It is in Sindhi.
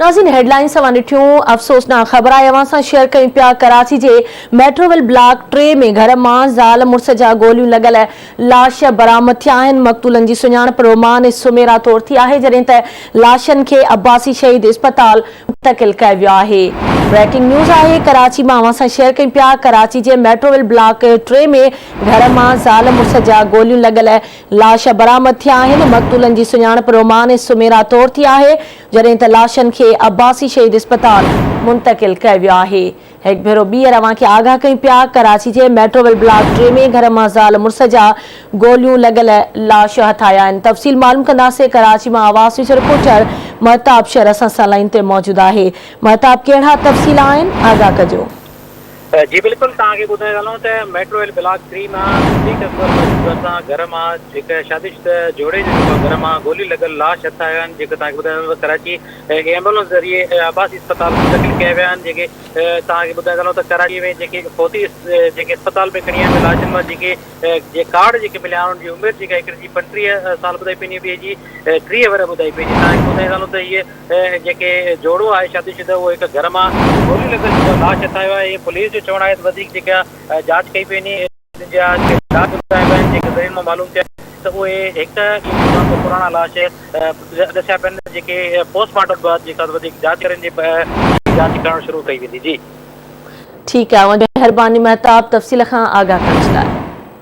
ناظرين هيڊلائنز اوهان ڏٺيون، افسوسناڪ خبر آهي اوهان سان شيئر ڪيون پيا ڪراچي جي ميٽروول بلاڪ ٽي ۾ گهر مان زال مڙس جا گوليون لڳل لاش برآمد ٿيا آهن، مقتولن جي سڃاڻپ رومان ۽ سميرا طور ٿي آهي جڏهن ته لاشن کي عباسي شهيد اسپتال منتقل ڪيو ويو آهي. بريڪنگ نيوز آهي ڪراچي مان اوهان سان شيئر ڪيون پيا ڪراچي جي ميٽروول بلاڪ ٽي ۾ گهر مان زال مڙس جا گوليون لڳل لاش برآمد ٿيا آهن، مقتولن جي سڃاڻپ رومان ۽ سميرا طور ٿي آهي. جڏهن ته لاشن کي عباسي شهيد اسپتال منتقل ڪيو ويو آهي. هڪ ڀيرو ٻيهر اوهان کي آگاهه ڪيون پيا ڪراچي جي ميٽروول بلاڪ ٽي ۾ گهر مان زال مڙس جا گوليون لڳل لاش هٿ آيا آهن تفصيل معلوم ڪنداسين ڪراچي مان آواز نيوز رپورٽر مهتاب شر اسان سان لائين تي موجود آهي مهتاب ڪهڙا تفصيل آهن آگاهه ڪجو. جي بلڪل توهان کي ٻڌائي هلون ته ميٽرو ريل بلاڪ ٿري مان صديق اڪبر مسجد ڀرسان گهر مان هڪ شادي شده جوڙي جو جيڪو گهر مان گولي لڳل لاش هٿ آيا آهن جيڪو توهان کي ٻڌائي هلون ته ڪراچي ايمبولنس ذريعي عباسي اسپتال منتقل ڪيا ويا آهن جيڪي توهان کي ٻڌائي هلون ته ڪراچي ۾ جيڪي فوتي جيڪي اسپتال ۾ کڻي آيا آهن لاشن مان جيڪي جي ڪارڊ جيڪي مليا آهن انهن جي عمر جيڪا هڪڙي جي 35 سال ٻڌائي پئي وڃي ٻئي جي 30 ورهيه ٻڌائي پئي وڃي توهان کي ٻڌائي هلون ته هيء جيڪي جوڙو آهي شادي شده اهو هڪ گهر مان گوليون لڳل جيڪو لاش هٿ آيو آهي پوليس جو چوڻ آهي ته وڌيڪ جيڪا جاچ ڪئي پئي وڃي جن جا جيڪي لاش ٻڌايا ويا آهن جيڪي ذريعن مان معلوم ٿيا ته اهي هڪ ڏينهن پراڻا لاش ڏسيا پيا آهن جيڪي پوسٽ مارٽم بعد جيڪا وڌيڪ جاچ ڪري جاچ ڪرڻ شروع ڪئي ويندي جي. ٺيڪ آهي اوهان جي مهرباني مهتاب تفصيل کان آگاهه ڪرڻ جي لاء.